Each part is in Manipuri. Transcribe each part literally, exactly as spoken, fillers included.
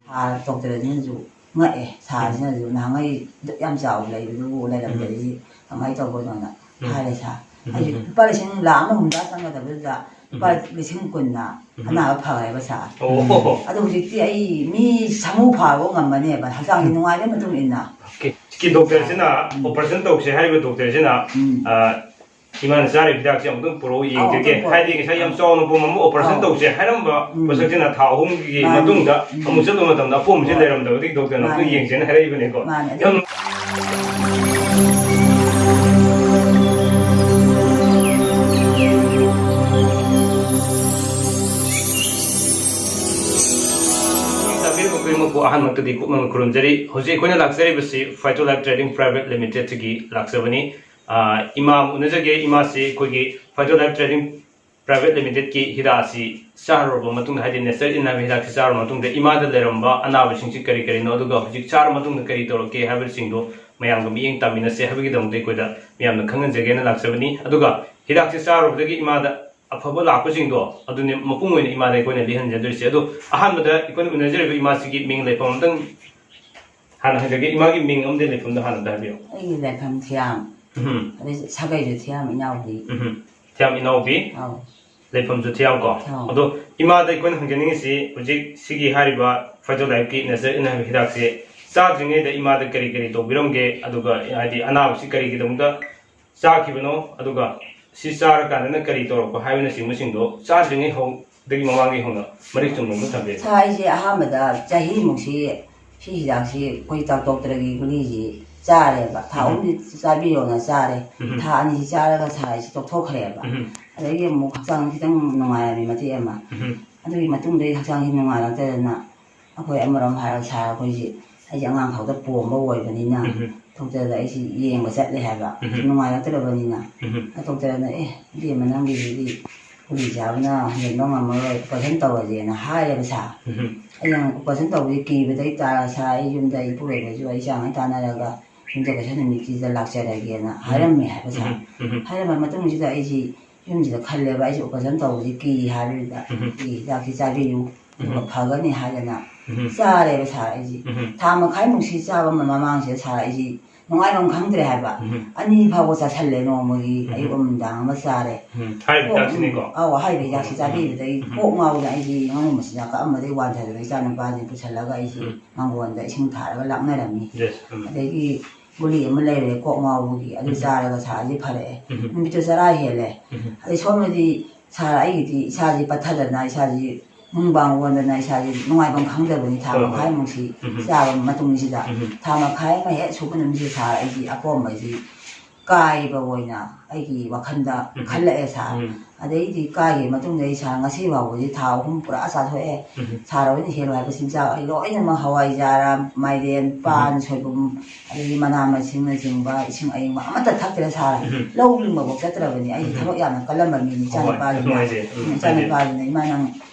ꯁꯥꯔ ꯗꯣꯛꯇꯔꯁꯤꯅꯁꯨ ꯉꯛꯑꯦ꯫ ꯁꯥꯔꯁꯤꯅꯁꯨ ꯅꯍꯥꯟꯉꯩ ꯗꯨꯛ ꯌꯥꯝ ꯆꯥꯎꯕ ꯂꯩꯕꯗꯨꯕꯨ ꯂꯩꯔꯝꯗ꯭ꯔꯗꯤ ꯀꯃꯥꯏꯅ ꯇꯧꯕꯅꯣꯅ ꯎꯝ꯫ ꯍꯥꯏꯔꯦ ꯁꯥꯔ꯫ ꯎꯝ꯫ ꯑꯩꯁꯦ ꯂꯨꯄꯥ ꯂꯤꯁꯤꯡ ꯂꯥꯈ ꯑꯃ ꯍꯨꯝꯗ꯭ꯔꯥ ꯆꯪꯒꯗꯕꯗꯨꯗ ꯂꯨꯄꯥ ꯎꯝ꯫ ꯂꯤꯁꯤꯡ ꯀꯨꯟꯅ ꯎꯝ꯫ ꯑꯅꯥꯕ ꯐꯈ꯭ꯔꯦꯕ ꯁꯥꯔ꯫ ꯑꯣ꯫ ꯑꯗꯣ ꯍꯧꯖꯤꯛꯇꯤ ꯑꯩ ꯃꯤ ꯁꯥꯃꯨ ꯐꯥꯕ ꯉꯝꯃꯅꯦꯕ, ꯍꯛꯆꯥꯡꯁꯦ ꯎꯝ꯫ ꯅꯨꯡꯉꯥꯏꯕꯒꯤ ꯃꯇꯨꯡ ꯏꯟꯅ꯫ ꯑꯣꯀꯦ꯫ ꯁꯤꯀꯤ ꯗꯣꯛꯇꯔꯁꯤꯅ ꯎꯝ꯫ ꯑꯣꯄꯔꯦꯁꯟ ꯇꯧꯁꯦ ꯍꯥꯏꯔꯤꯕ ꯗꯣꯛꯇꯔꯁꯤꯅ, ꯎꯝ꯫ ꯑ, ꯏꯃꯥꯅ ꯆꯥꯔꯤꯕ ꯍꯤꯗꯥꯛꯁꯦ ꯑꯃꯨꯛꯇꯪ ꯄꯨꯔꯛꯑꯣ ꯑꯧ, ꯌꯦꯡꯖꯒꯦ꯫ ꯑꯗꯨꯝ ꯄꯨꯔꯛꯑꯣ꯫ ꯍꯥꯏꯗꯤ ꯉꯁꯥꯏ ꯌꯥꯝ ꯑꯧ꯫ ꯆꯥꯎꯅ ꯄꯣꯝ ꯑꯃ ꯑꯣꯄꯔꯦꯁꯟ ꯑꯧ꯫ ꯇꯧꯁꯦ ꯍꯥꯏꯔꯝꯕ ꯎꯝ꯫ ꯄꯣꯠꯁꯛꯁꯤꯅ ꯊꯥ ꯑꯍꯨꯝꯒꯤ ꯃꯥꯅꯤ꯫ ꯃꯇꯨꯡꯗ ꯎꯝ꯫ ꯑꯃꯨꯛ ꯆꯠꯄ ꯃꯇꯝꯗ ꯑꯄꯣꯝꯕꯁꯦ ꯍꯣꯏ꯫ ꯂꯩꯔꯝꯗꯕꯗꯒꯤ ꯗꯣꯛꯇꯔꯅ ꯑꯃꯨꯛꯇꯪ ꯃꯥꯅꯤ꯫ ꯌꯦꯡꯁꯦꯅ ꯍꯥꯏꯔꯛꯏꯕꯅꯤꯀꯣ꯫ ꯃꯥꯅꯤ꯫ ꯑꯗꯨ ꯌꯥꯝ ꯇꯥꯕꯤꯔꯤꯕ ꯈꯨꯗꯤꯡꯃꯛꯄꯨ ꯑꯍꯥꯟꯕꯃꯛꯇꯗꯤ ꯄꯨꯛꯅꯤꯡ ꯈꯨꯔꯨꯝꯖꯔꯤ꯫ ꯍꯧꯖꯤꯛ ꯑꯩꯈꯣꯏꯅ ꯂꯥꯛꯆꯔꯤꯕꯁꯤ Phyto Life Trading Private Limited ꯁꯤꯒꯤ ꯂꯥꯛꯆꯕꯅꯤ꯫ ꯑ, ꯏꯃꯥ ꯑꯃ ꯎꯅꯖꯒꯦ꯫ ꯏꯃꯥꯁꯤ ꯑꯩꯈꯣꯏꯒꯤ Phyto Life Trading Private Limited ꯀꯤ ꯍꯤꯗꯥꯛ ꯑꯁꯤ ꯆꯥꯔꯨꯔꯕ ꯃꯇꯨꯡꯗ, ꯍꯥꯏꯗꯤ Nature In ꯍꯥꯏꯕ ꯍꯤꯗꯥꯛꯁꯤ ꯆꯥꯔꯨꯔꯕ ꯃꯇꯨꯡꯗ, ꯏꯃꯥꯗ ꯂꯩꯔꯝꯕ ꯑꯅꯥꯕꯁꯤꯡꯁꯤ ꯀꯔꯤ ꯀꯔꯤꯅꯣ, ꯑꯗꯨꯒ ꯍꯧꯖꯤꯛ ꯆꯥꯔꯕ ꯃꯇꯨꯡꯗ ꯀꯔꯤ ꯇꯧꯔꯛꯀꯦ ꯍꯥꯏꯕꯁꯤꯡꯗꯣ ꯃꯌꯥꯝꯒ ꯃꯤꯠꯌꯦꯡ ꯇꯥꯃꯤꯟꯅꯁꯦ ꯍꯥꯏꯕꯒꯤꯗꯃꯛꯇ ꯑꯩꯈꯣꯏꯗ ꯃꯌꯥꯝꯅ ꯈꯪꯍꯟꯖꯒꯦꯅ ꯂꯥꯛꯆꯕꯅꯤ꯫ ꯑꯗꯨꯒ ꯍꯤꯗꯥꯛꯁꯤ ꯆꯥꯔꯨꯕꯗꯒꯤ ꯏꯃꯥꯗ ꯑꯐꯕ ꯂꯥꯛꯄꯁꯤꯡꯗꯣ ꯑꯗꯨꯅꯤ ꯃꯄꯨꯡ ꯑꯣꯏꯅ ꯏꯃꯥꯗ ꯑꯩꯈꯣꯏꯅ ꯂꯤꯍꯟꯖꯗꯣꯏꯁꯦ꯫ ꯑꯗꯣ ꯑꯍꯥꯟꯕꯗ ꯑꯩꯈꯣꯏꯅ ꯎꯅꯖꯔꯤꯕ ꯏꯃꯥꯁꯤꯒꯤ ꯃꯤꯡ ꯂꯩꯐꯝ ꯑꯝꯇꯪ ꯍꯥꯟꯅ ꯍꯪꯖꯒꯦ꯫ ꯏꯃꯥꯒꯤ ꯃꯤꯡ ꯑꯃꯗꯤ ꯂꯩꯐꯝꯗꯣ ꯍꯥꯟꯅ ꯑꯝꯇ ꯍꯥꯏꯕꯤꯌꯨ꯫ ꯑꯩꯒꯤ ꯂꯩꯐꯝ ꯊꯤꯌꯥꯝ꯫ ꯎꯝ꯫ ꯑꯗꯩ ꯁꯥꯒꯩꯁꯨ ꯊꯤꯌꯥꯝ ꯏꯅꯥꯎꯗꯤ꯫ ꯎꯝ꯫ ꯊꯤꯌꯥꯝ ꯏꯅꯥꯎꯕꯤ꯫ ꯑꯧ꯫ ꯂꯩꯐꯝꯁꯨ ꯊꯤꯌꯥꯝ ꯀꯣ꯫ ꯑꯧ꯫ ꯑꯗꯣ ꯏꯃꯥꯗ ꯑꯩꯈꯣꯏꯅ ꯍꯪꯖꯅꯤꯡꯉꯤꯁꯤ, ꯍꯧꯖꯤꯛ ꯁꯤꯒꯤ ꯍꯥꯏꯔꯤꯕ Phyto Life ꯀꯤ Nature In ꯍꯥꯏꯕ ꯍꯤꯗꯥꯛꯁꯦ ꯆꯥꯗ꯭ꯔꯤꯉꯩꯗ ꯏꯃꯥꯗ ꯀꯔꯤ ꯀꯔꯤ ꯇꯧꯕꯤꯔꯝꯒꯦ, ꯑꯗꯨꯒ ꯍꯥꯏꯗꯤ ꯑꯅꯥꯕꯁꯤ ꯀꯔꯤꯒꯤꯗꯃꯛꯇ ꯆꯥꯈꯤꯕꯅꯣ, ꯑꯗꯨꯒ ꯁꯤ ꯆꯥꯔꯀꯥꯟꯗꯅ ꯀꯔꯤ ꯇꯧꯔꯛꯄ ꯍꯥꯏꯕꯅꯆꯤꯡꯕꯁꯤꯡꯗꯣ ꯆꯥꯗ꯭ꯔꯤꯉꯩ ꯍꯧ-, ꯗꯒꯤ ꯃꯃꯥꯡꯒꯤ ꯍꯧꯅ ꯃꯔꯤꯛ ꯆꯨꯝꯅ ꯑꯃꯨꯛ ꯊꯝꯕꯤꯔꯝꯃꯨ꯫ ꯁꯥꯔ, ꯑꯩꯁꯦ ꯑꯍꯥꯟꯕꯗ ꯆꯍꯤꯃꯨꯛꯁꯤ ꯁꯤ ꯍꯤꯗꯥꯛꯁꯤ ꯑꯩꯈꯣꯏ ꯇꯥꯔ ꯗꯣꯛꯇꯔꯒꯤ ꯒꯨꯂꯤꯁꯤ ꯆꯥꯔꯦꯕ꯫ ꯊꯥ ꯎꯝ꯫ ꯑꯍꯨꯝꯗꯤ ꯆꯥꯕꯤꯌꯣꯅ ꯆꯥꯔꯦ꯫ ꯎꯝ꯫ ꯊꯥ ꯑꯅꯤꯁꯤ ꯆꯥꯔꯒ ꯁꯥꯔ ꯑꯩꯁꯤ ꯇꯣꯛꯊꯣꯛꯈ꯭ꯔꯦꯕ꯫ ꯎꯝ꯫ ꯑꯗꯒꯤ ꯑꯃꯨꯛ ꯍꯛꯆꯥꯡ ꯈꯤꯇꯪ ꯅꯨꯡꯉꯥꯏꯔꯝꯃꯤ ꯃꯇꯦꯛ ꯑꯃ꯫ ꯎꯝ꯫ ꯑꯗꯨꯒꯤ ꯃꯇꯨꯡꯗ ꯑꯩ ꯍꯛꯆꯥꯡꯁꯤ ꯅꯨꯡꯉꯥꯏꯔꯛꯇꯗꯅ ꯑꯩꯈꯣꯏ ꯑꯃꯔꯣꯝ ꯍꯥꯏꯔꯒ ꯁꯥꯔ ꯑꯩꯈꯣꯏꯁꯤ, ꯑꯩꯁꯦ ꯑꯉꯥꯡ ꯈꯛꯇ ꯄꯣꯝꯕ ꯑꯣꯏꯕꯅꯤꯅ ꯎꯝ꯫ ꯗꯣꯛꯇꯔꯗ ꯑꯩꯁꯤ ꯌꯦꯡꯕ ꯆꯠꯂꯦ ꯍꯥꯏꯕ꯫ ꯎꯝ꯫ ꯅꯨꯡꯉꯥꯏꯔꯛꯇ꯭ꯔꯕꯅꯤꯅ꯫ ꯎꯝ꯫ ꯗꯣꯛꯇꯔꯅ, "ꯑꯦ, ꯏꯕꯦꯝꯃ, ꯅꯪꯒꯤꯁꯤꯗꯤ ꯒꯨꯂꯤ ꯆꯥꯕꯅ ꯍꯦꯟꯕ ꯉꯝꯃꯔꯣꯏ, ꯑꯣꯄꯔꯦꯁꯟ ꯇꯧꯔꯁꯦꯅ" ꯍꯥꯏꯔꯦꯕ ꯁꯥꯔ꯫ ꯎꯝ꯫ ꯑꯩꯅ ꯑꯣꯄꯔꯦꯁꯟ ꯇꯧꯕꯒꯤ ꯀꯤꯕꯗꯩ ꯇꯥꯔ ꯁꯥꯔ, ꯑꯩ ꯌꯨꯝꯗ ꯏꯄꯨꯔꯣꯏꯕꯁꯨ ꯑꯩ ꯆꯥꯡꯉꯩ ꯇꯥꯟꯅꯔꯒ ꯌꯨꯝꯖꯀꯩꯁ ꯅꯨꯃꯤꯠꯁꯤꯗ ꯂꯥꯛꯆꯔꯒꯦꯅ ꯎꯝ꯫ ꯍꯥꯏꯔꯝꯃꯦ ꯍꯥꯏꯕ ꯁꯥꯔ꯫ ꯎꯝ꯫ ꯎꯝ꯫ ꯍꯥꯏꯔꯝꯕ ꯃꯇꯨꯡꯁꯤꯗ ꯑꯩꯁꯤ ꯌꯨꯝꯁꯤꯗ ꯈꯜꯂꯦꯕ, ꯑꯩꯁꯦ ꯑꯣꯄꯔꯦꯁꯟ ꯇꯧꯕꯁꯤ ꯀꯤ ꯍꯥꯏꯕꯗꯨꯗ ꯎꯝ꯫ ꯑꯩꯒꯤ ꯍꯤꯗꯥꯛꯁꯤ ꯆꯥꯕꯤꯌꯨ, ꯑꯗꯨꯒ ꯎꯝ꯫ ꯐꯒꯅꯤ ꯍꯥꯏꯗꯅ ꯎꯝ꯫ ꯆꯥꯔꯦꯕ ꯁꯥꯔ ꯑꯩꯁꯤ꯫ ꯎꯝ꯫ ꯊꯥ ꯃꯈꯥꯏꯃꯨꯛꯁꯤ ꯆꯥꯕ ꯃ-, ꯃꯃꯥꯡꯁꯤꯗ ꯁꯥꯔ ꯑꯩꯁꯤ ꯅꯨꯡꯉꯥꯏꯐꯝ ꯈꯪꯗ꯭ꯔꯦ ꯍꯥꯏꯕ꯫ ꯎꯝ꯫ ꯑꯅꯤ ꯐꯥꯎꯕ ꯆꯥꯁꯜꯂꯦ ꯅꯣꯡꯃꯒꯤ, ꯎꯝ꯫ ꯑꯌꯨꯛ ꯑꯃ ꯅꯨꯡꯗꯥꯡ ꯑꯃ ꯆꯥꯔꯦ꯫ ꯎꯝ꯫ ꯍꯥꯏꯔꯤꯕ ꯀꯣꯛ-, ꯍꯤꯗꯥꯛꯁꯤꯅꯀꯣ? ꯑꯧ, ꯍꯥꯏꯔꯤꯕ ꯍꯤꯗꯥꯛꯁꯤ ꯎꯝ꯫ ꯆꯥꯕꯤꯕꯗꯒꯤ ꯎꯝ꯫ ꯀꯣꯛ ꯉꯥꯎꯗꯅ ꯑꯩꯁꯤ ꯉꯥꯅꯨ ꯃꯆꯤꯟꯖꯥꯛ ꯀꯛꯑꯝꯕꯗꯒꯤ ꯋꯥꯟꯊꯗꯅ ꯏꯆꯥ ꯅꯨꯄꯥꯁꯤꯡ ꯄꯨꯁꯜꯂꯒ ꯑꯩꯁꯤ ꯎꯝ꯫ ꯃꯥꯡꯒꯣꯟꯗ ꯏꯁꯤꯡ ꯊꯥꯔꯒ ꯂꯥꯛꯅꯔꯝꯃꯤ꯫ ꯌꯦꯁ꯫ ꯎꯝ꯫ ꯑꯗꯒꯤ ꯒꯨꯂꯤ ꯑꯃ ꯂꯩꯔꯦ ꯀꯣꯛ ꯉꯥꯎꯕꯒꯤ, ꯑꯗꯨ ꯎꯝ꯫ ꯆꯥꯔꯒ ꯁꯥꯔ ꯑꯩꯁꯦ ꯐꯔꯛꯑꯦ꯫ ꯎꯝ꯫ ꯅꯨꯃꯤꯠꯇꯨ ꯆꯔꯥ ꯍꯦꯜꯂꯦ꯫ ꯎꯝ꯫ ꯑꯗꯩ ꯁꯣꯝꯗꯗꯤ ꯁꯥꯔ ꯑꯩꯒꯤꯗꯤ ꯏꯁꯥꯁꯤ ꯄꯠꯊꯗꯅ ꯏꯁꯥꯁꯤ ꯅꯨꯡꯕꯥꯡ ꯑꯣꯟꯗꯅ ꯏꯁꯥꯁꯤ ꯅꯨꯡꯉꯥꯏꯐꯝ ꯈꯪꯗꯕꯅꯤ ꯊꯥ ꯍꯣꯏ, ꯍꯣꯏ꯫ ꯃꯈꯥꯏꯃꯨꯛꯁꯤ ꯎꯝ꯫ ꯆꯥꯕ ꯃꯇꯨꯡꯁꯤꯗ꯫ ꯎꯝ꯫ ꯊꯥ ꯃꯈꯥꯏ ꯑꯃ ꯍꯦꯛ ꯁꯨꯕ ꯅꯨꯃꯤꯠꯁꯤꯗ ꯁꯥꯔ ꯑꯩꯒꯤ ꯑꯄꯣꯝꯕꯁꯤ ꯀꯥꯏꯕ ꯑꯣꯏꯅ ꯑꯩꯒꯤ ꯋꯥꯈꯜꯗ ꯎꯝ꯫ ꯈꯜꯂꯛꯑꯦ ꯁꯥꯔ꯫ ꯎꯝ꯫ ꯑꯗꯩꯗꯤ ꯀꯥꯏꯈꯤꯕ ꯃꯇꯨꯡꯗ ꯑꯩ ꯁꯥꯔ ꯉꯁꯤ ꯐꯥꯎꯕꯗꯤ ꯊꯥ ꯑꯍꯨꯝ ꯄꯨꯔꯥ ꯆꯥꯊꯣꯛꯑꯦ꯫ ꯎꯝ꯫ ꯁꯥꯔ ꯍꯣꯏꯅ ꯍꯦꯜꯂꯣ ꯍꯥꯏꯕ ꯆꯤꯟꯖꯥꯛ ꯑꯩ ꯂꯣꯏꯅꯃꯛ ꯍꯋꯥꯏꯖꯥꯔ, ꯃꯥꯏꯔꯦꯟ, ꯄꯥꯟ, ꯎꯝ꯫ ꯁꯣꯏꯕꯨꯝ, ꯑꯗꯒꯤ ꯃꯅꯥ ꯃꯁꯤꯡꯅꯆꯤꯡꯕ, ꯏꯁꯤꯡ ꯑꯏꯪꯕ ꯑꯃꯠꯇ ꯊꯛꯇ꯭ꯔꯦ ꯁꯥꯔ꯫ ꯎꯝ꯫ ꯂꯧ ꯂꯤꯡꯕꯐꯥꯎ ꯆꯠꯇ꯭ꯔꯕꯅꯤ꯫ ꯑꯩꯁꯦ ꯎꯝ꯫ ꯊꯕꯛ ꯌꯥꯝꯅ ꯀꯜꯂꯝꯕ ꯃꯤꯅꯤ꯫ ꯍꯣꯏ, ꯍꯣꯏ, ꯏꯆꯥꯅꯨꯄꯥꯁꯤꯅ, ꯅꯨꯡꯉꯥꯏꯖꯩ꯫ ꯎꯝ, ꯏꯆꯥꯅꯨꯄꯥꯁꯤꯅ, "ꯏꯃꯥ ꯅꯪ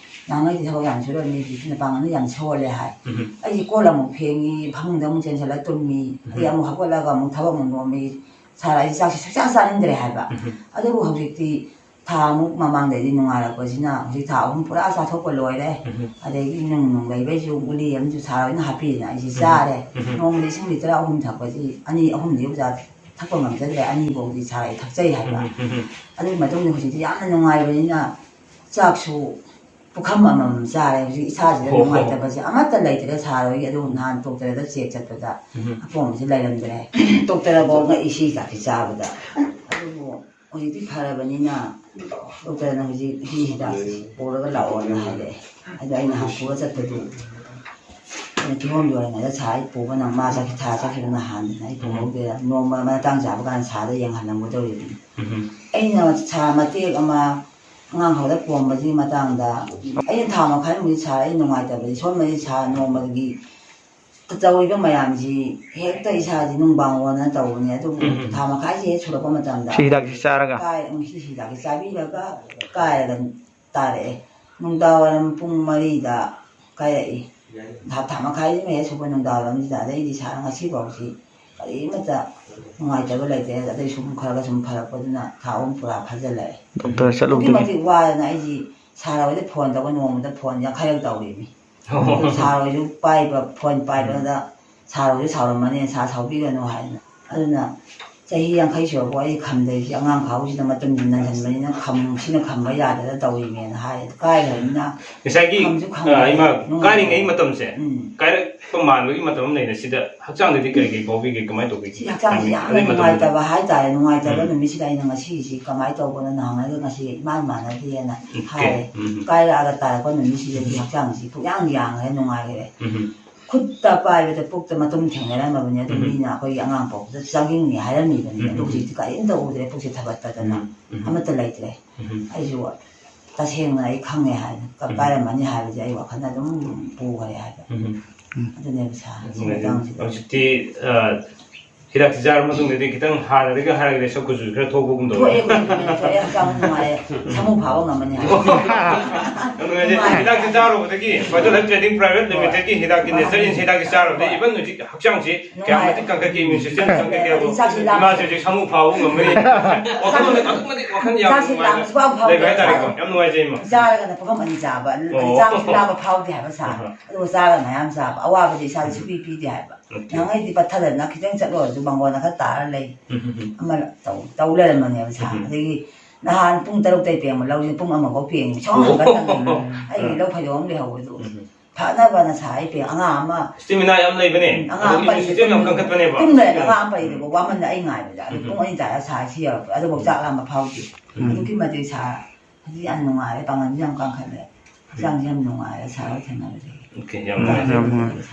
ꯅꯍꯥꯟꯉꯩꯗꯤ ꯊꯕꯛ ꯌꯥꯝ ꯁꯨꯔꯝꯃꯤ, ꯍꯧꯖꯤꯛꯇꯤ ꯅꯄꯥꯡꯒꯜꯅ ꯌꯥꯝ ꯁꯣꯜꯂꯦ" ꯍꯥꯏ꯫ ꯎꯝ꯫ ꯑꯩꯁꯦ ꯀꯣꯜ ꯑꯃꯨꯛ ꯐꯦꯡꯉꯤ, ꯐꯃꯨꯡꯗ ꯑꯃꯨꯛ ꯆꯦꯟꯁꯤꯜꯂ ꯇꯨꯝꯃꯤ, ꯑꯗꯩ ꯎꯝ꯫ ꯑꯃꯨꯛ ꯍꯧꯒꯠꯂꯒ ꯑꯃꯨꯛ ꯊꯕꯛ ꯑꯃꯨꯛ ꯅꯣꯝꯃꯤ꯫ ꯁꯥꯔ, ꯑꯩꯁꯦ ꯆꯥꯛꯁꯦ ꯁꯨꯡꯆꯥ ꯆꯥꯅꯤꯡꯗ꯭ꯔꯦ ꯍꯥꯏꯕ꯫ ꯎꯝ꯫ ꯑꯗꯨꯕꯨ ꯍꯧꯖꯤꯛꯇꯤ ꯊꯥ ꯑꯃꯨꯛ ꯃꯃꯥꯡꯗꯩꯗꯤ ꯅꯨꯡꯉꯥꯏꯔꯛꯄꯁꯤꯅ ꯍꯧꯖꯤꯛ ꯊꯥ ꯑꯍꯨꯝ ꯄꯨꯔꯥ ꯆꯥꯊꯣꯛꯄ ꯂꯣꯏꯔꯦ꯫ ꯎꯝ꯫ ꯑꯗꯒꯤ ꯅꯨꯡ ꯅꯨꯡ ꯂꯩꯕꯩꯁꯨ ꯒꯨꯂꯤ ꯑꯃꯁꯨ ꯁꯥꯔ ꯍꯣꯏꯅ ꯍꯥꯞꯄꯤꯗꯅ ꯑꯩꯁꯦ ꯎꯝ꯫ ꯆꯥꯔꯦ꯫ ꯎꯝ꯫ ꯅꯣꯡꯃꯗ ꯏꯁꯤꯡ ꯂꯤꯇꯔ ꯑꯍꯨꯝ ꯊꯛꯄꯁꯤ ꯑꯅꯤ ꯑꯍꯨꯝꯗꯤ ꯑꯣꯖꯥ ꯊꯛꯄ ꯉꯝꯖꯗ꯭ꯔꯦ, ꯑꯅꯤꯐꯥꯎꯗꯤ ꯁꯥꯔ ꯑꯩ ꯊꯛꯆꯩ ꯍꯥꯏꯕ꯫ ꯎꯝ꯫ ꯎꯝ꯫ ꯑꯗꯨꯒꯤ ꯃꯇꯨꯡꯗ ꯍꯧꯖꯤꯛꯇꯤ ꯌꯥꯝꯅ ꯅꯨꯡꯉꯥꯏꯕꯅꯤꯅ ꯆꯥꯛꯁꯨ ꯄꯨꯈꯝ ꯑꯃꯃꯝ ꯆꯥꯔꯦ꯫ ꯍꯧꯖꯤꯛ ꯏꯁꯥꯁꯤꯗ ꯍꯣ, ꯍꯣ꯫ ꯅꯨꯡꯉꯥꯏꯇꯕꯁꯦ ꯑꯃꯠꯇ ꯂꯩꯇ꯭ꯔꯦ ꯁꯥꯔ ꯍꯣꯏꯒꯤ꯫ ꯑꯗꯨ ꯅꯍꯥꯟ ꯗꯣꯛꯇꯔꯗ ꯆꯦꯛ ꯆꯠꯄꯗ ꯎꯝ꯫ ꯑꯄꯣꯝꯕꯁꯦ ꯂꯩꯔꯝꯗ꯭ꯔꯦ꯫ ꯗꯣꯛꯇꯔ ꯐꯥꯎ ꯉꯛꯏ ꯁꯤ ꯍꯤꯗꯥꯛꯁꯦ ꯆꯥꯕꯗ꯫ ꯑꯗꯨꯕꯨ ꯍꯧꯖꯤꯛꯇꯤ ꯐꯔꯕꯅꯤꯅ ꯗꯣꯛꯇꯔꯅ ꯍꯧꯖꯤꯛ ꯁꯤ ꯍꯤꯗꯥꯛꯁꯦ ꯄꯨꯔꯒ ꯂꯥꯛꯑꯣꯅ ꯍꯥꯏꯔꯛꯑꯦ꯫ ꯑꯗꯣ ꯑꯩ ꯅꯍꯥꯟ ꯄꯨꯔ ꯆꯠꯄꯗꯨ ꯑꯩꯅ ꯀꯤꯍꯣꯝ ꯌꯣꯜꯂꯤꯉꯩꯗ ꯁꯥꯔ ꯑꯩ ꯄꯨꯕ ꯅꯪ ꯃꯥ ꯆꯠꯈꯤ-, ꯊꯥ ꯆꯠꯈꯤꯕ ꯅꯍꯥꯟꯗꯅ ꯑꯩ ꯄꯨꯍꯧꯗꯦ꯫ ꯅꯣꯡꯃ ꯃꯇꯥꯡ ꯆꯥꯕ ꯀꯥꯟꯗ ꯁꯥꯔꯗ ꯌꯦꯡꯍꯜꯂꯝꯒꯗꯧꯔꯤꯕꯅꯤ꯫ ꯎꯝ꯫ ꯑꯩꯅ ꯁꯥꯔ ꯃꯇꯦꯛ ꯑꯃ ꯑꯉꯥꯡ ꯍꯧꯔꯛ ꯄꯣꯝꯕꯁꯤꯒꯤ ꯃꯇꯥꯡꯗ ꯑꯩꯅ ꯊꯥ ꯃꯈꯥꯏꯃꯨꯛꯇꯤ ꯁꯥꯔ ꯑꯩ ꯅꯨꯡꯉꯥꯏꯇꯕꯗꯤ ꯁꯣꯝꯗꯗꯤ ꯁꯥꯔ ꯅꯣꯡꯃꯒꯤ ꯇꯧꯔꯤꯕ ꯃꯌꯥꯝꯁꯤ ꯍꯦꯛꯇ ꯏꯁꯥꯁꯤ ꯅꯨꯡꯕꯥꯡ ꯑꯣꯟꯗꯅ ꯇꯧꯕꯅꯤ꯫ ꯑꯗꯨꯕꯨ ꯎꯝ꯫ ꯊꯥ ꯃꯈꯥꯏꯁꯤ ꯍꯦꯛ ꯁꯨꯔꯛꯄ ꯃꯇꯝꯗ ꯁꯤ ꯍꯤꯗꯥꯛꯁꯤ ꯆꯥꯔꯒ? ꯀꯥꯏ-, ꯎꯝ, ꯁꯤ ꯍꯤꯗꯥꯛꯁꯤ ꯆꯥꯕꯤꯔꯒ ꯀꯥꯏꯔꯒ ꯇꯥꯔꯛꯑꯦ꯫ ꯅꯨꯡꯗꯥꯡ ꯋꯥꯏꯔꯝ ꯄꯨꯡ ꯃꯔꯤꯗ ꯀꯥꯏꯔꯛꯏ꯫ ꯊꯥ, ꯊꯥ ꯃꯈꯥꯏꯁꯤꯃ ꯍꯦꯛ ꯁꯨꯕ ꯅꯨꯡꯗꯥꯡ ꯋꯥꯏꯔꯝꯁꯤꯗ꯫ ꯑꯗꯩꯗꯤ ꯁꯥꯔ ꯉꯁꯤ ꯐꯥꯎꯁꯤ ꯀꯔꯤꯃꯠꯇ ꯅꯨꯡꯉꯥꯏꯇꯕ ꯂꯩꯇꯦ꯫ ꯑꯗꯩ ꯁꯨꯝ ꯈꯔꯒ ꯁꯨꯝ ꯐꯔꯛꯄꯗꯨꯅ ꯊꯥ ꯑꯍꯨꯝ ꯄꯨꯔꯥ ꯐꯥꯖꯤꯜꯂꯛꯑꯦ꯫ ꯗꯣꯛꯇꯔ ꯆꯠꯂꯨꯕꯗꯒꯤ? ꯑꯗꯨꯛꯀꯤ ꯃꯇꯤꯛ ꯋꯥꯗꯅ ꯑꯩꯁꯤ ꯁꯥꯔ ꯍꯣꯏꯗ ꯐꯣꯟ ꯇꯧꯕ ꯅꯣꯡꯃꯗ ꯐꯣꯟ ꯌꯥꯡꯈꯩꯔꯛ ꯇꯧꯔꯤꯃꯤ꯫ ꯑꯗꯨ ꯁꯥꯔ ꯍꯣꯏꯁꯨ ꯄꯥꯏꯕ, ꯐꯣꯟ ꯄꯥꯏꯕꯗ ꯁꯥꯔ ꯍꯣꯏꯁꯨ ꯁꯥꯎꯔꯝꯃꯅꯤ, "ꯁꯥꯔ ꯁꯥꯎꯕꯤꯒꯅꯨ" ꯍꯥꯏꯅ꯫ ꯑꯗꯨꯅ ꯆꯍꯤ ꯌꯥꯡꯈꯩ ꯁꯨꯔꯛꯄ ꯑꯩ ꯈꯝꯗꯩꯁꯤ ꯑꯉꯥꯡ ꯈꯥꯎꯁꯤꯗ ꯃꯇꯝꯁꯤ ꯅꯟꯁꯤꯟꯕꯅꯤꯅ ꯈꯝ ꯁꯤꯅ ꯈꯝꯕ ꯌꯥꯗꯗꯅ ꯇꯧꯔꯤꯃꯦꯅ ꯍꯥꯏ꯫ ꯀꯥꯏꯈ꯭ꯔꯕꯅꯤꯅ ꯉꯁꯥꯏꯒꯤ, ꯈꯝꯁꯨ ꯈꯝꯗꯦ, ꯑ, ꯏꯃꯥ, ꯅꯨꯡꯉꯥꯏꯇꯦ꯫ ꯀꯥꯏꯔꯤꯉꯩ ꯃꯇꯝꯁꯦ, ꯎꯝ꯫ ꯀꯥꯏꯔꯛꯄ ꯃꯥꯟꯕꯒꯤ ꯃꯇꯝ ꯑꯃ ꯂꯩꯅ ꯁꯤꯗ ꯍꯛꯆꯥꯡꯗꯗꯤ ꯀꯔꯤ ꯀꯔꯤ ꯐꯥꯎꯕꯤꯒꯦ? ꯀꯃꯥꯏꯅ ꯇꯧꯕꯤꯒꯦ? ꯁꯤ ꯍꯛꯆꯥꯡꯁꯤ ꯌꯥꯝꯅ ꯑꯗꯨꯒꯤ ꯃꯇꯝꯗꯨꯗ? ꯅꯨꯡꯉꯥꯏꯇꯕ ꯍꯥꯏꯇꯥꯔꯦ꯫ ꯅꯨꯡꯉꯥꯏꯇꯕ ꯎꯝ꯫ ꯅꯨꯃꯤꯠꯁꯤꯗ ꯑꯩꯅ ꯉꯁꯤꯁꯤ ꯀꯃꯥꯏꯅ ꯇꯧꯕꯅꯣ ꯅꯍꯥꯟꯉꯩꯒ ꯉꯁꯤ ꯏꯃꯥꯟ ꯃꯥꯟꯅꯗꯦꯅ ꯎꯝ, ꯍꯥꯏꯔꯦ꯫ ꯎꯝ꯫ ꯀꯥꯏꯔꯛꯑꯒ ꯇꯥꯔꯛꯄ ꯅꯨꯃꯤꯠꯁꯤꯗꯗꯤ ꯎꯝ꯫ ꯍꯛꯆꯥꯡꯁꯤ ꯄꯨꯛꯌꯥꯡ ꯌꯥꯡꯈ꯭ꯔꯦ, ꯅꯨꯡꯉꯥꯏꯈ꯭ꯔꯦ꯫ ꯎꯝ꯫ ꯈꯨꯠꯇ ꯄꯥꯏꯕꯗ ꯄꯨꯛꯇ ꯃꯇꯨꯝ ꯊꯦꯡꯅꯔꯝꯃꯕꯅꯤ꯫ ꯑꯗꯨ ꯎꯝ꯫ ꯃꯤꯅ ꯑꯩꯈꯣꯏꯒꯤ ꯑꯉꯥꯡ ꯄꯣꯛꯄꯗ ꯆꯥꯅꯤꯡꯅꯤ ꯍꯥꯏꯔꯝꯃꯤꯕꯅꯤ꯫ ꯎꯝ꯫ ꯑꯗꯨ ꯍꯧꯖꯤꯛꯇꯤ ꯀꯔꯤꯝꯇ ꯎꯗ꯭ꯔꯦ, ꯄꯨꯛꯁꯦ ꯊꯕꯠꯄꯗꯅ ꯎꯝ꯫ ꯎꯝ꯫ ꯑꯃꯠꯇ ꯂꯩꯇ꯭ꯔꯦ꯫ ꯎꯝ꯫ ꯑꯩꯁꯨ ꯇꯁꯦꯡꯅ ꯑꯩ ꯈꯪꯉꯦ ꯍꯥꯏꯅ ꯀ-, ꯎꯝ꯫ ꯀꯥꯏꯔꯝꯃꯅꯤ ꯍꯥꯏꯕꯁꯦ ꯑꯩ ꯋꯥꯈꯜꯗ ꯑꯗꯨꯝ ꯄꯨꯈ꯭ꯔꯦ ꯍꯥꯏꯕ꯫ ꯎꯝ꯫ ꯎꯝ꯫ ꯑꯗꯨꯅꯦꯕ ꯁꯥꯔ, ꯁꯤ ꯎꯝ꯫ ꯃꯇꯥꯡꯁꯤꯗ꯫ ꯍꯧꯖꯤꯛꯇꯤ, ꯑ, ꯍꯤꯗꯥꯛꯁꯤ ꯆꯥꯔ ꯃꯇꯨꯡꯗꯗꯤ ꯈꯤꯇꯪ ꯍꯥꯟꯅꯗꯒꯤ ꯍꯥꯏꯔꯒꯗꯤ ꯁꯛ ꯀꯨꯆꯨꯁꯨ ꯈꯔ ꯊꯣꯛꯄꯒꯨꯝ ꯇꯧꯋꯦ꯫ ꯊꯣꯛꯑꯦ, ꯀꯨꯆꯨ ꯀꯨꯃꯦꯟ ꯊꯣꯛꯑꯦ, ꯍꯛꯆꯥꯡ ꯅꯨꯡꯉꯥꯏꯔꯦ, ꯁꯥꯃꯨ ꯐꯥꯕ ꯉꯝꯃꯅꯤ ꯍꯥꯏ꯫ ꯌꯥꯝ ꯅꯨꯡꯉꯥꯏꯖꯩ꯫ ꯅꯨꯡꯉꯥꯏꯔꯦ꯫ ꯍꯤꯗꯥꯛꯁꯤ ꯆꯥꯔꯨꯕꯗꯒꯤ Vital Health Trading Private Limited ꯀꯤ ꯍꯤꯗꯥꯛꯀꯤ ꯍꯣꯏ꯫ Nature's ꯍꯤꯗꯥꯛꯀꯤ ꯆꯥꯔꯨꯕꯗꯒꯤ ꯍꯣꯏ꯫ Even ꯍꯧꯖꯤꯛ ꯍꯛꯆꯥꯡꯁꯤ ꯀꯌꯥꯝ ꯅꯨꯡꯉꯥꯏꯔꯦ꯫ ꯃꯇꯤꯛ ꯀꯟꯈꯠꯀꯦ, immune system ꯀꯟꯈꯠꯀꯦ ꯍꯥꯏꯕ ꯆꯥꯛꯁꯤ ꯂꯥꯝ-, ꯏꯃꯥꯁꯦ ꯍꯧꯖꯤꯛ ꯁꯥꯃꯨ ꯐꯥꯕ ꯉꯝꯃꯅꯤ꯫ ꯋꯥꯈꯜ ꯑꯗꯨꯛꯀꯤ ꯃꯇꯤꯛ ꯋꯥꯈꯜ ꯌꯥꯝ ꯆꯥꯛꯁꯤ ꯅꯨꯡꯉꯥꯏꯅ ꯂꯥꯝꯕ ꯁꯨꯡꯐꯥꯎ ꯐꯥꯎꯗꯦ ꯂꯩꯕ ꯍꯥꯏꯇꯥꯔꯦꯀꯣ꯫ ꯍꯥꯏꯕ꯫ ꯌꯥꯝ ꯅꯨꯡꯉꯥꯏꯖꯩ ꯏꯃꯥ꯫ ꯆꯥꯔꯒꯅ ꯄꯨꯈꯝ ꯑꯅꯤ ꯆꯥꯕ, ꯑꯣ꯫ ꯆꯥꯛꯁꯤ ꯂꯥꯝꯕ ꯐꯥꯎꯗꯦ ꯍꯥꯏꯕ ꯁꯥꯔ꯫ ꯑꯍ꯫ ꯑꯗꯨꯒ ꯆꯥꯔꯒ ꯃꯌꯥꯝ ꯆꯥꯕ꯫ ꯑꯋꯥꯕꯁꯦ ꯏꯁꯥꯗ ꯎꯝ꯫ ꯁꯨꯡꯄꯤ ꯄꯤꯗꯦ ꯍꯥꯏꯕ꯫ ꯎꯝ꯫ ꯅꯍꯥꯟꯈꯩꯗꯤ ꯄꯠꯊꯗꯅ ꯈꯤꯇꯪ ꯆꯠꯂꯨꯔꯁꯨ ꯃꯪꯒꯣꯟ ꯑꯃꯈꯛ ꯇꯥꯔ ꯂꯩ꯫ ꯎꯝ, ꯎꯝ, ꯎꯝ꯫ ꯑꯃ ꯇꯧ, ꯇꯧ ꯂꯩꯔꯝꯕꯅꯦꯕ ꯁꯥꯔ꯫ ꯎꯝ꯫ ꯑꯗꯒꯤ ꯅꯍꯥꯟ ꯄꯨꯡ ꯇꯔꯨꯛꯇꯩ ꯄꯦꯡꯕ ꯂꯧꯁꯦ ꯄꯨꯡ ꯑꯃꯐꯥꯎ ꯄꯦꯡꯉꯤ꯫ ꯁꯨꯡꯍꯟ ꯍꯟꯒꯠꯇꯕꯅꯦ꯫ ꯑꯣ꯫ ꯑꯩꯒꯤ ꯎꯝ꯫ ꯂꯧ ꯐꯩꯗꯣꯝ ꯑꯃ ꯂꯩꯍꯧꯕꯗꯣ꯫ ꯎꯝ꯫ ꯐꯅꯕꯅ ꯁꯥꯔ ꯑꯩ ꯄꯦꯡ-, ꯑꯉꯥꯡ ꯑꯃ stamina ꯌꯥꯝ ꯂꯩꯕꯅꯦ꯫ ꯎꯝ, ꯑꯉꯥꯡ ꯑꯗꯨ ꯑꯃ immune system ꯌꯥꯝ ꯄꯩꯕꯗꯣ ꯀꯟꯈꯠꯄꯅꯦꯕ꯫ ꯇꯨꯝ ꯂꯩꯔꯦ, ꯎꯝ꯫ ꯑꯉꯥꯡ ꯑꯃ ꯄꯩꯕꯗꯣ ꯋꯥꯃꯟꯗ ꯑꯩ ꯉꯥꯏꯕꯗ꯫ ꯑꯗꯨ ꯎꯝ꯫ ꯄꯨꯡ ꯑꯅꯤ ꯇꯥꯔ ꯁꯥꯔ ꯁꯤ ꯌꯧꯔꯛꯄ꯫ ꯑꯗꯨꯐꯥꯎ ꯎꯝ꯫ ꯆꯥꯛ ꯂꯥꯝꯕ ꯐꯥꯎꯗꯦ꯫ ꯎꯝ꯫ ꯑꯗꯨꯛꯀꯤ ꯃꯇꯤꯛ ꯁꯥꯔ ꯍꯧꯖꯤꯛ ꯌꯥꯝ ꯅꯨꯡꯉꯥꯏꯔꯦ, ꯄꯥꯡꯒꯜꯁꯨ ꯌꯥꯝ ꯀꯟꯈꯠꯂꯦ꯫ ꯍꯛꯆꯥꯡꯁꯨ ꯌꯥꯝ ꯅꯨꯡꯉꯥꯏꯔꯦ ꯁꯥꯔ ꯍꯣꯏ ꯊꯦꯡꯅꯕꯗꯒꯤ꯫ OK, ꯌꯥꯝ ꯅꯨꯡꯉꯥꯏꯖꯔꯦ꯫ ꯌꯥꯝ ꯅꯨꯡꯉꯥꯏꯔꯦ꯫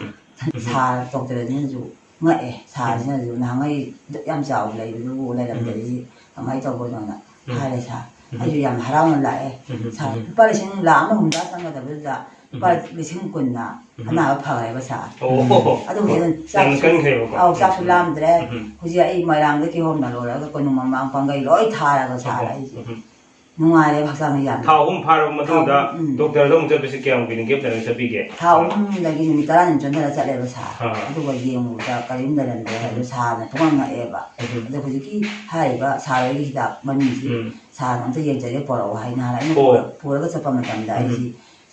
ꯁꯥꯔ ꯗꯣꯛꯇꯔ ꯑꯅꯤꯅꯁꯨ ꯉꯛꯑꯦ꯫ ꯁꯥꯔꯁꯤꯅꯁꯨ ꯅꯍꯥꯟꯉꯩ ꯑꯗꯨꯛ ꯌꯥꯝ ꯆꯥꯎꯕ ꯂꯩꯕꯗꯨꯕꯨ ꯂꯩꯔꯝꯗꯕꯁꯤ ꯀꯃꯥꯏꯅ ꯇꯧꯕꯅꯣꯅ ꯎꯝ꯫ ꯍꯥꯏꯔꯦ ꯁꯥꯔ꯫ ꯎꯝ꯫ ꯑꯩꯁꯨ ꯌꯥꯝ ꯍꯔꯥꯎꯅ ꯂꯥꯛꯑꯦ꯫ ꯎꯝ꯫ ꯁꯥꯔ, ꯎꯝ꯫ ꯂꯨꯄꯥ ꯂꯤꯁꯤꯡ ꯂꯥꯈ ꯑꯃ ꯍꯨꯝꯗ꯭ꯔꯥ ꯆꯪꯒꯗꯕꯗꯨꯗ ꯂꯨꯄꯥ ꯎꯝ꯫ ꯂꯤꯁꯤꯡ ꯀꯨꯟꯅ ꯎꯝ꯫ ꯑꯅꯥꯕ ꯐꯈ꯭ꯔꯦꯕ ꯁꯥꯔ꯫ ꯑꯣ꯫ ꯑꯗꯨ ꯍꯦꯟꯅ ꯌꯥꯝ ꯆꯥꯛꯁꯨ, ꯀꯟꯈ꯭ꯔꯦꯕꯀꯣ꯫ ꯑꯧ, ꯆꯥꯛꯁꯨ ꯂꯥꯝꯗ꯭ꯔꯦ꯫ ꯎꯝ꯫ ꯍꯧꯖꯤꯛ ꯑꯩ ꯃꯣꯏꯔꯥꯡꯗ ꯀꯤꯍꯣꯝ ꯂꯣꯜꯂꯒ ꯀꯣꯅꯨꯡ ꯃꯃꯥꯡ ꯄꯥꯡꯒꯩ ꯂꯣꯏ ꯊꯥꯔꯒ ꯁꯥꯔ ꯑꯣ꯫ ꯑꯩꯁꯦ ꯎꯝ꯫ ꯅꯨꯡꯉꯥꯏꯔꯦꯕ ꯍꯛꯆꯥꯡꯁꯦ ꯌꯥꯝꯅ꯫ ꯊꯥ ꯑꯍꯨꯝ ꯐꯥꯔꯕ ꯃꯇꯨꯡꯗ ꯊꯥ ꯑꯍꯨꯝ, ꯎꯝ꯫ ꯗꯣꯛꯇꯔꯗ ꯑꯃꯨꯛ ꯆꯠꯄꯁꯦ ꯀꯌꯥꯝ ꯀꯨꯏꯅ gap ꯂꯩꯔꯒ ꯆꯠꯄꯤꯒꯦ? ꯊꯥ ꯑꯍꯨꯝꯗꯒꯤ ꯅꯨꯃꯤꯠ ꯇꯔꯥꯅꯤ ꯆꯣꯟꯊꯔ ꯆꯠꯂꯦꯕ ꯁꯥꯔ꯫ ꯑꯥ꯫ ꯑꯗꯨꯒ ꯌꯦꯡꯉꯨꯕꯗ ꯀꯔꯤꯝ ꯂꯩꯔꯝꯗ꯭ꯔꯦ ꯍꯥꯏꯕꯗꯣ ꯁꯥꯔꯅ ꯄꯨꯡꯉꯛ ꯉꯛꯑꯦꯕ꯫ ꯎꯝ꯫ ꯑꯗꯣ ꯍꯧꯖꯤꯛꯀꯤ ꯍꯥꯏꯔꯤꯕ ꯁꯥꯔ ꯍꯣꯏꯒꯤ ꯍꯤꯗꯥꯛ ꯃꯃꯤꯡꯁꯤ ꯎꯝ꯫ ꯁꯥꯔ ꯑꯝꯇ ꯌꯦꯡꯖꯒꯦ, ꯄꯣꯔꯛꯑꯣ ꯍꯥꯏꯅ ꯍꯥꯏꯔ ꯑꯩꯅ ꯑꯣ꯫ ꯄꯨꯔ-, ꯄꯨꯔꯒ ꯆꯠꯄ ꯃꯇꯝꯗ ꯎꯝ꯫ ꯑꯩꯁꯤ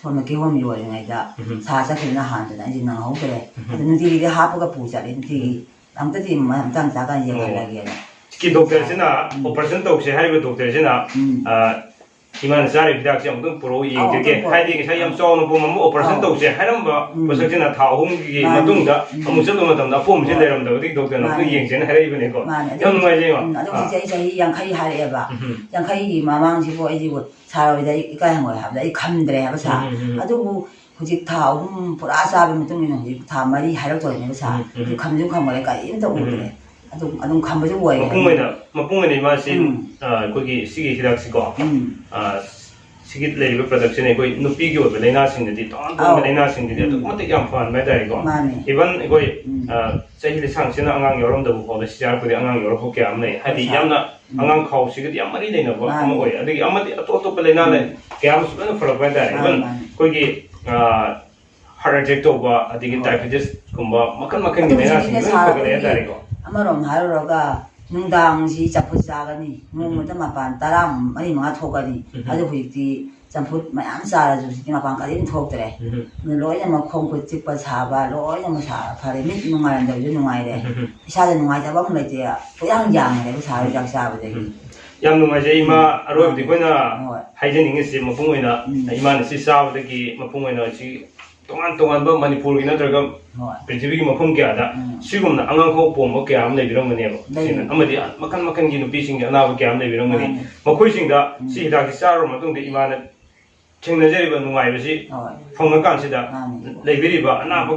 ꯁꯣꯝꯗ ꯀꯤꯍꯣꯝ ꯌꯣꯜꯂꯤꯉꯩꯗ ꯎꯝ꯫ ꯁꯥꯔ ꯆꯠꯈꯤꯕꯅ ꯍꯥꯟꯗꯅ ꯑꯩꯁꯦ ꯅꯪꯍꯧꯗ꯭ꯔꯦ꯫ ꯎꯝ꯫ ꯑꯗꯨ ꯅꯨꯡꯇꯤꯒꯤꯗꯤ ꯍꯥꯞꯄꯒ ꯄꯨ ꯆꯠꯂꯦ꯫ ꯅꯨꯡꯇꯤꯒꯤ ꯎꯝ꯫ ꯑꯝꯇꯗꯤ ꯃꯇꯥꯡ ꯆꯥꯀꯥꯟꯗ ꯑꯣ꯫ ꯌꯦꯡꯍꯜꯂꯒꯦꯅ꯫ ꯁꯤꯀꯤ ꯗꯣꯛꯇꯔꯁꯤꯅ, ꯎꯝ꯫ ꯑꯣꯄꯔꯦꯁꯟ ꯇꯧꯁꯦ ꯍꯥꯏꯔꯤꯕ ꯗꯣꯛꯇꯔꯁꯤꯅ, ꯎꯝ꯫ ꯑ, ꯏꯃꯥꯅ ꯆꯥꯔꯤꯕ ꯍꯤꯗꯥꯛꯁꯦ ꯑꯃꯨꯛꯇꯪ ꯄꯨꯔꯛꯎ, ꯑꯧ, ꯌꯦꯡꯖꯒꯦ꯫ ꯑꯗꯨꯝ ꯄꯨꯔꯛꯑꯣ꯫ ꯍꯥꯏꯗꯤ ꯉꯁꯥꯏ ꯌꯥꯝ ꯆꯥꯎꯅ ꯄꯣꯝ ꯑꯃ ꯑꯣꯄꯔꯦꯁꯟ ꯑꯧ꯫ ꯇꯧꯁꯦ ꯍꯥꯏꯔꯝꯕ ꯎꯝ꯫ ꯄꯣꯠꯁꯛꯁꯤꯅ ꯊꯥ ꯑꯍꯨꯝꯒꯤ ꯃꯥꯅꯤ꯫ ꯃꯇꯨꯡꯗ ꯎꯝ꯫ ꯑꯃꯨꯛ ꯆꯠꯄ ꯃꯇꯝꯗ ꯑꯄꯣꯝꯕꯁꯤ ꯍꯣꯏ꯫ ꯂꯩꯔꯝꯗꯕꯗꯒꯤ ꯗꯣꯛꯇꯔꯅ ꯑꯃꯨꯛꯇꯪ ꯃꯥꯅꯤ꯫ ꯌꯦꯡꯁꯦꯅ ꯍꯥꯏꯔꯛꯏꯕꯅꯤꯀꯣ꯫ ꯃꯥꯅꯤ꯫ ꯑꯗꯨ ꯌꯥꯝ ꯍꯧꯖꯤꯛ, ꯅꯨꯡꯉꯥꯏꯖꯩ, ꯏꯃꯥ꯫ ꯎꯝ, ꯑꯗꯨ ꯑꯥ꯫ ꯍꯧꯖꯤꯛ ꯑꯩ ꯆꯍꯤ ꯌꯥꯡꯈꯩ ꯍꯥꯏꯔꯛꯑꯦꯕ꯫ ꯎꯝ꯫ ꯌꯥꯡꯈꯩꯒꯤ ꯃꯃꯥꯡꯁꯤꯕꯨ ꯑꯩꯁꯤꯕꯨ ꯁꯥꯔ ꯍꯣꯏꯗ ꯑꯩ ꯏꯀꯥꯏ ꯍꯪꯒꯣꯏ ꯍꯥꯏꯕꯗ ꯑꯩ ꯈꯝꯗ꯭ꯔꯦ ꯍꯥꯏꯕ ꯁꯥꯔ꯫ ꯎꯝ, ꯎꯝ, ꯎꯝ꯫ ꯑꯗꯨꯕꯨ ꯍꯧꯖꯤꯛ ꯊꯥ ꯑꯍꯨꯝ ꯄꯨꯔꯥ ꯆꯥꯕꯒꯤ ꯃꯇꯨꯡ ꯏꯟꯅ ꯍꯧꯖꯤꯛ ꯊꯥ ꯃꯔꯤ ꯍꯥꯏꯔꯛꯇꯣꯔꯤꯅꯦꯕ ꯁꯥꯔ꯫ ꯎꯝ, ꯎꯝ, ꯍꯧꯖꯤꯛ ꯎꯝ꯫ ꯈꯝꯁꯨ ꯈꯝꯒꯔꯦ, ꯀꯔꯤꯝꯇ ꯎꯝ꯫ ꯎꯗ꯭ꯔꯦ꯫ ꯑꯗꯨꯝ, ꯑꯗꯨꯝ ꯈꯝꯕꯁꯨ ꯑꯣꯏꯔꯦ꯫ ꯃꯄꯨꯡ ꯑꯣꯏꯅ, ꯃꯄꯨꯡ ꯑꯣꯏꯅ ꯏꯃꯥꯁꯤ, ꯎꯝ꯫ ꯑ, ꯑꯩꯈꯣꯏꯒꯤ ꯁꯤꯒꯤ ꯍꯤꯗꯥꯛꯁꯤꯀꯣ, ꯎꯝ꯫ ꯑ, ꯁꯤꯒꯤ ꯂꯩꯔꯤꯕ ꯄ꯭ꯔꯗꯛꯁꯤꯅ ꯑꯩꯈꯣꯏ ꯅꯨꯄꯤꯒꯤ ꯑꯣꯏꯕ ꯂꯥꯏꯅꯥꯁꯤꯡꯗꯗꯤ, ꯇꯣꯉꯥꯟ ꯇꯣꯉꯥꯟꯕ ꯑꯧ꯫ ꯂꯥꯏꯅꯥꯁꯤꯡꯗꯗꯤ ꯎꯝ꯫ ꯑꯗꯨꯛꯀꯤ ꯃꯇꯤꯛ ꯌꯥꯝ ꯐꯍꯟꯕ ꯍꯥꯏꯇꯥꯔꯦꯀꯣ꯫ ꯃꯥꯅꯦ꯫ Even ꯑꯩꯈꯣꯏ, ꯎꯝ꯫ ꯑ, ꯆꯍꯤ ꯂꯩꯁꯥꯡꯁꯤꯅ ꯑꯉꯥꯡ ꯌꯥꯎꯔꯝꯗꯕ ꯐꯥꯎꯗ ꯁꯤ ꯆꯥꯔꯛꯄꯗꯤ ꯑꯉꯥꯡ ꯌꯥꯎꯔꯛꯄ ꯀꯌꯥ ꯑꯃ ꯂꯩ꯫ ꯍꯥꯏꯗꯤ ꯍꯣꯏ, ꯁꯥꯔ꯫ ꯌꯥꯝꯅ ꯎꯝ꯫ ꯑꯉꯥꯡ ꯈꯥꯎꯁꯤꯒꯗꯤ ꯌꯥꯝ ꯃꯔꯤ ꯂꯩꯅꯕ ꯑꯃ ꯃꯥꯅꯦ꯫ ꯑꯣꯏ꯫ ꯑꯗꯒꯤ ꯑꯃꯗꯤ ꯑꯇꯣꯞ ꯑꯇꯣꯞꯄ ꯂꯥꯏꯅꯥ ꯂꯩ, ꯎꯝ꯫ ꯀꯌꯥ ꯑꯃꯁꯨ ꯂꯣꯏꯅ ꯐꯔꯛꯄ ꯍꯥꯏꯇꯥꯔꯦ꯫ ꯃꯥꯅꯦ, Even ꯃꯥꯅꯦ꯫ ꯑꯩꯈꯣꯏꯒꯤ, ꯑ, heart attack ꯇꯧꯕ, ꯑꯗꯒꯤ ꯍꯣꯏ꯫ Diabetes ꯀꯨꯝꯕ ꯃꯈꯜ ꯃꯈꯜꯒꯤ ꯑꯗꯨ ꯂꯥꯏꯅꯥꯁꯤꯡ ꯍꯧꯖꯤꯛꯇꯤꯅꯦ ꯂꯣꯏꯅ ꯁꯥꯔ, ꯐꯒꯠꯂꯦ ꯑꯩꯈꯣꯏꯒꯤ ꯍꯥꯏꯇꯥꯔꯦꯀꯣ꯫ ꯑꯃꯔꯣꯝ ꯍꯥꯏꯔꯨꯔꯒ ꯅꯨꯡꯗꯥꯡꯁꯤ ꯆꯝꯐꯨꯠ ꯆꯥꯒꯅꯤ, ꯅꯣꯡꯃꯗ ꯎꯝ꯫ ꯃꯄꯥꯟ ꯇꯔꯥ, ꯃꯔꯤ ꯃꯉꯥ ꯊꯣꯛꯀꯅꯤ꯫ ꯎꯝ꯫ ꯑꯗꯨ ꯍꯧꯖꯤꯛꯇꯤ ꯆꯝꯐꯨꯠ ꯃꯌꯥꯝ ꯆꯥꯔꯁꯨ ꯍꯧꯖꯤꯛꯇꯤ ꯃꯄꯥꯟ ꯀꯔꯤꯝ ꯊꯣꯛꯇ꯭ꯔꯦ꯫ ꯎꯝ꯫ ꯑꯗꯨ ꯂꯣꯏꯅꯃꯛ ꯈꯣꯡ ꯈꯨꯠ ꯆꯤꯛꯄ ꯁꯥꯕ ꯂꯣꯏꯅꯃꯛ ꯁꯥ-, ꯐꯔꯦ꯫ ꯃꯤꯠ ꯅꯨꯡꯉꯥꯏꯔꯝꯗꯕꯁꯨ ꯅꯨꯡꯉꯥꯏꯔꯦ꯫ ꯎꯝ꯫ ꯏꯁꯥꯗ ꯅꯨꯡꯉꯥꯏꯇꯕ ꯑꯃ ꯂꯩꯇꯦ꯫ ꯄꯨꯌꯥꯡ ꯌꯥꯡꯈ꯭ꯔꯦꯕ ꯁꯥꯔ ꯍꯤꯗꯥꯛ ꯆꯥꯕꯗꯒꯤ꯫ ꯎꯝ꯫ ꯌꯥꯝ ꯅꯨꯡꯉꯥꯏꯖꯩ ꯏꯃꯥ꯫ ꯎꯝ꯫ ꯑꯔꯣꯏꯕꯗꯤ ꯑꯩꯈꯣꯏꯅ ꯍꯣꯏ꯫ ꯍꯥꯏꯖꯅꯤꯡꯉꯤꯁꯤ ꯃꯄꯨꯡ ꯑꯣꯏꯅ ꯎꯝ꯫ ꯏꯃꯥꯅ ꯁꯤ ꯆꯥꯕꯗꯒꯤ ꯃꯄꯨꯡ ꯑꯣꯏꯅ ꯁꯤ ꯇꯣꯉꯥꯟ ꯇꯣꯉꯥꯟꯕ ꯃꯅꯤꯄꯨꯔꯒꯤ ꯅꯠꯇ꯭ꯔꯒ ꯍꯣꯏ꯫ ꯄ꯭ꯔꯤꯊꯤꯕꯤꯒꯤ ꯃꯐꯝ ꯀꯌꯥꯗ ꯎꯝ꯫ ꯁꯤꯒꯨꯝꯅ ꯑꯉꯥꯡ ꯈꯥꯎ ꯄꯣꯝꯕ ꯀꯌꯥ ꯑꯃ ꯂꯩꯕꯤꯔꯝꯒꯅꯦꯕ꯫ ꯂꯩ꯫ ꯁꯤꯅ ꯑꯃꯗꯤ ꯃꯈꯜ ꯃꯈꯜꯒꯤ ꯅꯨꯄꯤꯁꯤꯡꯒꯤ ꯑꯅꯥꯕ ꯀꯌꯥ ꯑꯃ ꯂꯩꯕꯤꯔꯝꯒꯅꯤ꯫ ꯃꯥꯅꯤ꯫ ꯃꯈꯣꯏꯁꯤꯡꯗ ꯎꯝ꯫ ꯁꯤ ꯍꯤꯗꯥꯛꯁꯤ ꯆꯥꯔꯕ ꯃꯇꯨꯡꯗ ꯏꯃꯥꯅ ꯊꯦꯡꯅꯖꯔꯤꯕ ꯅꯨꯡꯉꯥꯏꯕꯁꯤ ꯍꯣꯏ꯫ ꯐꯪꯉꯀꯥꯟꯁꯤꯗ ꯃꯥꯅꯤ꯫ ꯂꯩꯕꯤꯔꯤꯕ ꯑꯅꯥꯕ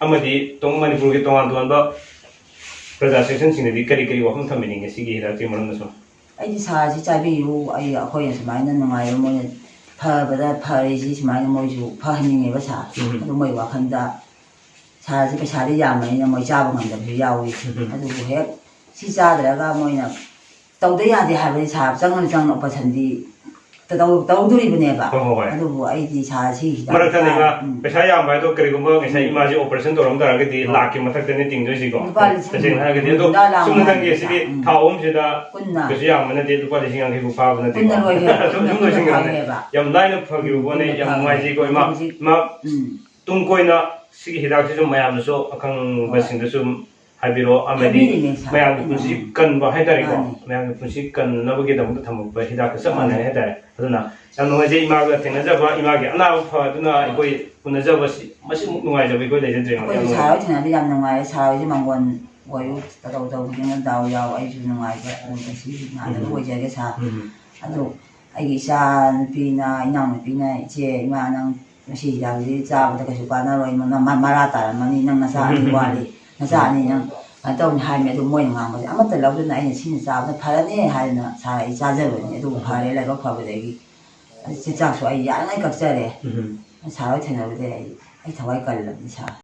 ꯑꯃꯗꯤ ꯇꯣꯡ-, ꯃꯅꯤꯄꯨꯔꯒꯤ ꯇꯣꯉꯥꯟ ꯇꯣꯉꯥꯟꯕ ꯄ꯭ꯔꯖꯥ ꯁꯦꯛꯁꯟꯁꯤꯡꯅꯗꯤ ꯀꯔꯤ ꯀꯔꯤ ꯋꯥꯐꯝ ꯊꯝꯕꯤꯅꯤꯡꯉꯤ ꯁꯤꯒꯤ ꯍꯤꯗꯥꯛꯀꯤ ꯃꯔꯝꯗꯁꯨ? ꯑꯩꯗꯤ ꯁꯥꯔꯁꯤ ꯆꯥꯕꯤꯌꯨ, ꯑꯩ, ꯑꯩꯈꯣꯏꯅ ꯁꯨꯃꯥꯏꯅ ꯅꯨꯡꯉꯥꯏꯕ, ꯃꯣꯏꯅ ꯐꯕꯗ ꯐꯔꯤꯁꯤ ꯁꯨꯃꯥꯏꯅ ꯃꯣꯏꯁꯨ ꯐꯍꯟꯅꯤꯡꯉꯦꯕ ꯁꯥꯔ꯫ ꯎꯝ꯫ ꯑꯗꯨ ꯃꯣꯏ ꯋꯥꯈꯜꯗ ꯁꯥꯔꯁꯤ ꯄꯩꯁꯥꯗꯤ ꯌꯥꯝꯕꯅꯤꯅ ꯃꯣꯏ ꯆꯥꯕ ꯉꯝꯗꯕꯁꯨ ꯌꯥꯎꯏ꯫ ꯎꯝ꯫ ꯑꯗꯨꯕꯨ ꯍꯦꯛ ꯁꯤ ꯆꯥꯗ꯭ꯔꯒ ꯃꯣꯏꯅ ꯇꯧꯗ ꯌꯥꯗꯦ ꯍꯥꯏꯕꯗꯤ ꯁꯥꯔ ꯆꯪꯉꯅꯤ, ꯆꯪꯅ ꯑꯣꯄꯔꯦꯁꯟꯗꯤ ꯇꯧ- ꯇꯧꯗꯣꯔꯤꯕꯅꯦꯕ꯫ ꯍꯣꯏ, ꯍꯣꯏ, ꯍꯣꯏ꯫ ꯑꯗꯨꯕꯨ ꯑꯩꯗꯤ ꯏꯁꯥ ꯁꯤꯒꯤꯁꯤꯗ ꯃꯔꯛ ꯊꯠꯅ ꯏꯃꯥ, ꯎꯝ꯫ ꯄꯩꯁꯥ ꯌꯥꯝꯕ ꯍꯥꯏꯗꯣ ꯀꯔꯤꯒꯨꯝꯕ ꯉꯁꯥꯏ ꯎꯝ꯫ ꯏꯃꯥꯁꯦ operation ꯇꯧꯔꯝ ꯇꯥꯔꯒꯗꯤ ꯍꯣꯏ꯫ ꯂꯥꯛꯀꯤ ꯃꯊꯛꯇꯅꯦ ꯇꯤꯡꯗꯣꯏꯁꯤꯀꯣ꯫ ꯂꯨꯄꯥ ꯂꯤꯁꯤꯡ ꯇꯁꯦꯡꯅ ꯍꯥꯏꯔꯒꯗꯤ ꯑꯗꯣ ꯍꯨꯝꯐꯨꯇꯔꯥ ꯂꯥꯡꯕ ꯁꯨꯞꯅꯇꯪꯒꯤ ꯃꯌꯥꯝ ꯁꯤꯒꯤ ꯎꯝ꯫ ꯊꯥ ꯑꯍꯨꯝꯁꯤꯗ ꯄꯨꯟꯅ꯫ ꯀꯩꯁꯨ ꯌꯥꯝꯕ ꯅꯠꯇꯦ, ꯂꯨꯄꯥ ꯂꯤꯁꯤꯡ ꯌꯥꯡꯈꯩ ꯐꯥꯎ ꯐꯥꯕ ꯅꯠꯇꯦꯀꯣ꯫ ꯄꯨꯟꯅ ꯂꯣꯏꯈ꯭ꯔꯦ꯫ ꯁꯨꯝ ꯁꯨꯝ ꯄꯨꯟꯅ ꯂꯣꯏꯁꯤꯟꯈ꯭ꯔꯕꯅꯦ꯫ ꯐꯪꯉꯦꯕ꯫ ꯌꯥꯝ ꯂꯥꯏꯅ ꯐꯈꯤꯕ ꯄꯣꯠꯅꯤ꯫ ꯄꯨꯟꯅ ꯌꯥꯝ ꯐꯪꯉꯦ꯫ ꯅꯨꯡꯉꯥꯏꯖꯩꯀꯣ ꯏꯃꯥ꯫ ꯍꯧꯖꯤꯛ ꯏꯃꯥ, ꯎꯝ꯫ ꯇꯨꯡ ꯀꯣꯏꯅ ꯁꯤꯒꯤ ꯍꯤꯗꯥꯛꯁꯤꯁꯨ ꯃꯌꯥꯝꯅꯁꯨ ꯑꯈꯪꯕꯁꯤꯡꯗꯁꯨ ꯍꯥꯏꯕꯤꯔꯣ, ꯑꯃꯗꯤ ꯍꯥꯏꯕꯤꯔꯤꯅꯦ ꯁꯥꯔ꯫ ꯃꯌꯥꯝꯒꯤ ꯄꯨꯟꯁꯤ ꯎꯝ꯫ ꯀꯟꯕ ꯍꯥꯏꯇꯥꯔꯦꯀꯣ, ꯃꯥꯅꯤ꯫ ꯃꯌꯥꯝꯒꯤ ꯄꯨꯟꯁꯤ ꯀꯟꯅꯕꯒꯤꯗꯃꯛꯇ ꯊꯝꯃꯛꯄ ꯍꯤꯗꯥꯛꯀ ꯆꯞ ꯃꯥꯅꯤ꯫ ꯃꯥꯟꯅꯩ ꯍꯥꯏꯇꯥꯔꯦ꯫ ꯑꯗꯨꯅ ꯌꯥꯝ ꯅꯨꯡꯉꯥꯏꯖꯩ ꯏꯃꯥꯒ ꯊꯦꯡꯅꯖꯕ, ꯏꯃꯥꯒꯤ ꯑꯅꯥꯕ ꯐꯗꯨꯅ ꯑꯩꯈꯣꯏ ꯎꯅꯖꯕꯁꯤ, ꯃꯁꯤꯃꯨꯛ ꯅꯨꯡꯉꯥꯏꯖꯕ ꯑꯩꯈꯣꯏ ꯂꯩꯖꯗ꯭ꯔꯦ꯫ ꯌꯥꯝ ꯑꯩꯈꯣꯏꯁꯨ ꯅꯨꯡꯉꯥꯏ꯫ ꯁꯥꯔ ꯍꯣꯏ ꯊꯦꯡꯅꯕ ꯌꯥꯝ ꯅꯨꯡꯉꯥꯏꯔꯦ꯫ ꯁꯥꯔ ꯍꯣꯏꯁꯦ ꯃꯥꯡꯒꯣꯟ ꯑꯣꯏꯔꯨ, ꯇꯧ ꯇꯧꯕꯅꯤꯅ ꯗꯥꯎ ꯌꯥꯎ꯫ ꯑꯩꯁꯨ ꯅꯨꯡꯉꯥꯏꯕ ꯑꯗꯨꯝ ꯄꯨꯟꯁꯤ ꯉꯥꯛꯇꯕ ꯎꯝ꯫ ꯑꯣꯏꯖꯒꯦ ꯁꯥꯔ꯫ ꯎꯝ꯫ ꯑꯗꯨ ꯑꯩꯒꯤ ꯏꯆꯥ ꯅꯨꯄꯤꯅ, ꯏꯅꯥꯎ ꯅꯨꯄꯤꯅ, "ꯏꯆꯦ, ꯏꯃꯥ, ꯅꯪ ꯃꯁꯤ ꯍꯤꯗꯥꯛꯁꯤꯗꯤ ꯆꯥꯕꯗ ꯀꯩꯁꯨ ꯀꯥꯟꯅꯔꯣꯏ, ꯃ-, ꯃ-, ꯃꯔꯥ ꯇꯥꯔꯝꯃꯅꯤ, ꯅꯪ ꯅꯆꯥ ꯑꯅꯤ ꯋꯥꯠꯂꯤ, ꯅꯆꯥ ꯑꯅꯤ ꯅꯪ ꯀꯩꯅꯣ ꯇꯧꯅꯤ" ꯍꯥꯏꯔꯝꯃꯦ꯫ ꯑꯗꯨ ꯃꯣꯏꯅ ꯉꯥꯡꯕꯁꯦ ꯑꯃꯠꯇ ꯂꯧꯗꯅ ꯑꯩꯅ "ꯁꯤꯅ ꯆꯥꯕꯅ ꯐꯔꯅꯤ" ꯍꯥꯏꯗꯅ ꯁꯥꯔ ꯑꯩ ꯆꯥꯖꯕꯅꯤ꯫ ꯑꯗꯨꯕꯨ ꯐꯔꯦ, ꯂꯥꯏꯕꯛ ꯐꯕꯗꯒꯤ꯫ ꯑꯗꯨ ꯆꯤꯟꯖꯥꯛꯁꯨ ꯑꯩ ꯌꯥꯔꯤꯉꯩ ꯀꯛꯆꯔꯦ꯫ ꯎꯝ꯫ ꯁꯥꯔ ꯍꯣꯏ ꯊꯦꯡꯅꯕꯗꯒꯤ ꯑꯩ, ꯑꯩ ꯊꯋꯥꯏ ꯀꯜꯂꯕꯅꯤ ꯁꯥꯔ꯫